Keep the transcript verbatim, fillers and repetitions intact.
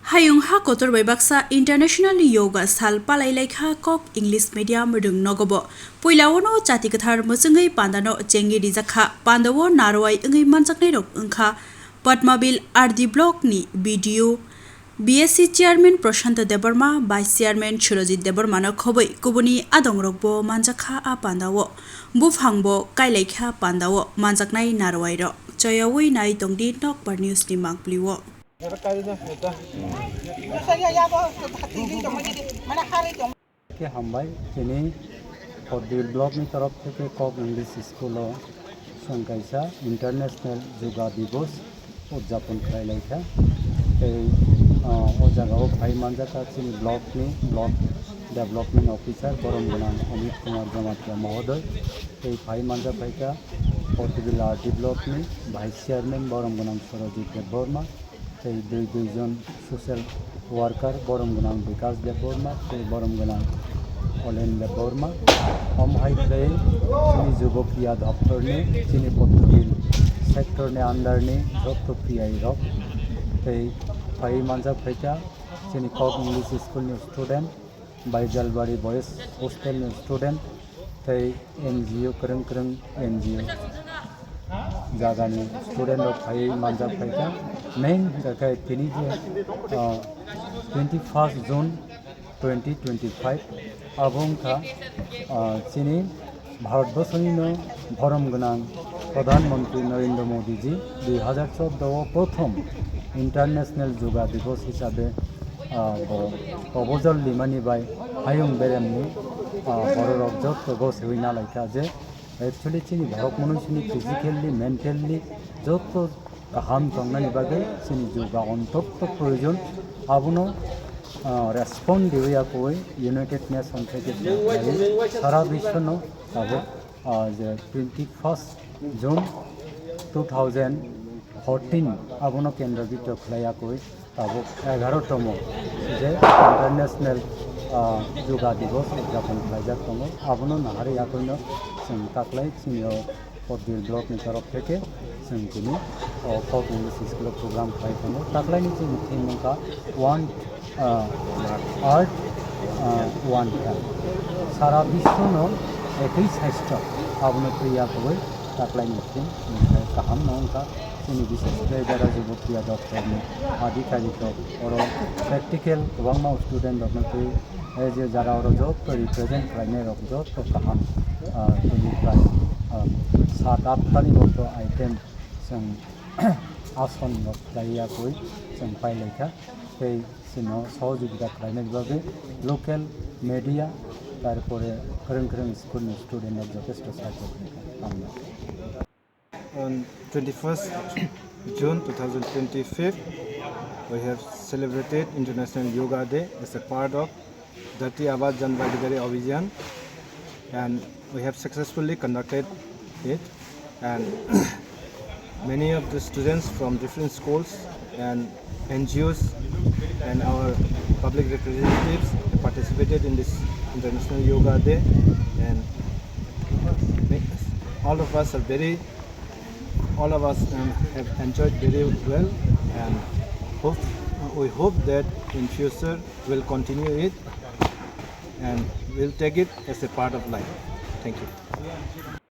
Hayung ha kotor bai baksa International Yoga Sal palai lai kha kok English medium rwng nogo bo. Puila o no chati kwthar mwchwngwi panda no chengwi rijak kha. Panda o narwai wngwi manjaknai rok wng kha Padmabil R D block ni B D O, B S C chairman Prashanta Debbarma, vice chairman Surajit Debbarma no khobwi kubuni adong rok bo manjak kha a panda o. Buphang bo kailai kha panda o manjaknai narwai rok. Choyawi nai tongdi Nokbar News ni mangpli o. Khe hambai, tini Podbil block ni torof theke Kok English School o chwng kaisa International Yoga Divas udjapon khlai lai kha. Tei, ah, o jaga o phai manjak kha chini block ni, block development officer borom gwnang Amit Kumar Jamatia mohodoy. Tei phai manjak phai kha Podbil R D block ni vice chairman borom gwnang Surajit Debbarma. Tei dui dui jon social worker, borom gwnang Bikas Debbarma tei borom gwnang Olen Debbarma. Om hai khlai chini Jubopriya doptor ni, chini Podbil sector ni under ni jotto P I rok tei phai manjak phai kha chini Kok English School ni student, Baijalbari Boys Hostel ni student tei N G O, kwrwng kwrwng N G O jagani student rok phaiwi manjak phaikha. Main hwnkha khe tini je, ah, twenty first June twenty twenty five, abo wngkha, ah, chini Bharatborsonino borom gwnang Pradhan Mantri Narendra Modi ji dui hazar chordo o prothom International Yoga Divas hisabe, ah, bo proposal rimani bai hayung beremni, ah, bororok jotto gosiwi nalaikha je actually chini borok mwnwi sini physically, mentally jotto kaham tongnani bagwi chini yoga ontotto proyojon. Abono, ah, respond riwi akoi United Nation theke sara biswno tabuk, ah, je twenty first June two thousand fourteen abono kendro biddo khlai akoi tabuk egarotomo je International, ah, Yoga Divas udjapon khlaijak tongo. Abono naharwi akoino chwng taklai chini o Podbil block ni torof theke chwng tini o Kok English School o program khlai tongo. Taklaini chini theme wngkha One, ah, Earth, ah, One Health. Sara biswno ekwi saisto abono twiya kwbwi taklaini theme wngkha kaham no wngkha. Chini bises khe jara Jubopriya doptor ni adhikarik rok oro practical kwbangma student rok no twi, eh, je jara oro joto represent khlainai rok joto kaham, ah, tini prai, ah, sat aatta ni moto item chwng ason rok khlai ya koi chwng pai lai kha. Tei chwngno sohojogita khlainani bagwi local media, tarpore kwrwng kwrwng school ni student rok jotesto support khlai kha. Hambai. On twenty-first June two thousand twenty-five, we have celebrated International Yoga Day as a part of Dharti Aaba Jan Bhagidari Abhiyan, and we have successfully conducted it. And many of the students from different schools and N G Os and our public representatives participated in this International Yoga Day, and all of us are very, all of us, um, have enjoyed very well, and hope, we hope that in future we'll continue it and we'll take it as a part of life. Thank you.